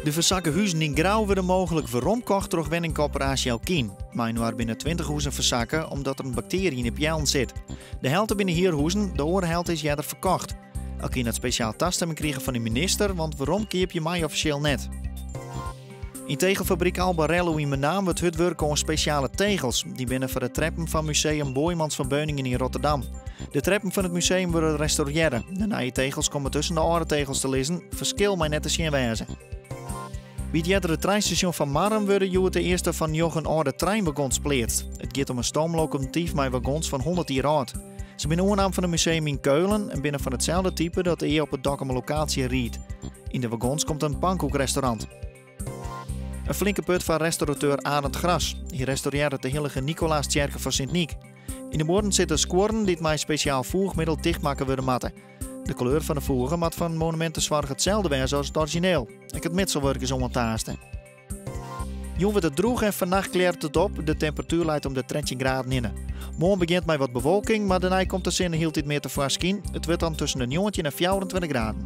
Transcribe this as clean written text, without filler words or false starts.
De fersakke huzen yn Grou wurde mooglik weromkocht troch wenningkorporaasje Elkien. Mei-inoar binne 20 huzen fersakke omdat der in baktearje yn de peallen sit. De helte binne hierhuzen, de oare helte is earder ferkocht. Elkien hat spesjaal tastimming krigen fan de minister, want weromkeapje mei offisjeel net. Yn tegelfabryk Albarello yn Menaam wurdt hurd wurke oan spesjale tegels. Dy binne foar de treppen fan museum Boijmans van Beuningen yn Rotterdam. De treppen fan it museum wurde restaurearre. De nije tegels komme tusken de âlde tegels te lizzen. Ferskil mei net te sjen wêze. By it eardere treinstasjon fan Marrum wurde hjoed de earste fan njoggen âlde treinwagons pleatst. It giet om in stoomlokomotyf mei wagons fan 100 jier âld. Se binne oernaam fan in museum yn Keulen en binne fan itselde type dat ea op it Dokkumer lokaasje ried. Yn de wagons komt in pankoekrestaurant. In flinke put foar restaurateur Arend Gras. Hy restaurearret de Hillige Nicolaastsjerke fan Sint Nyk. Yn de muorren sitte skuorren dy't mei spesjaal foechmiddel tichtmakke wurde moatte. De kleur fan de foegen moat fan Monumintesoarch itselde wêze as it orizjineel. Ek it mitselwurk is oantaaste. Jûn wurdt it drûch en fannacht klearret it op. De temperatuer leit om de 13 graden hinne. Moarn begjint mei wat bewolking, mar dêrnei komt de sinne hieltyd mear tefoarskyn. It wurdt dan tusken de 19 en 24 graden.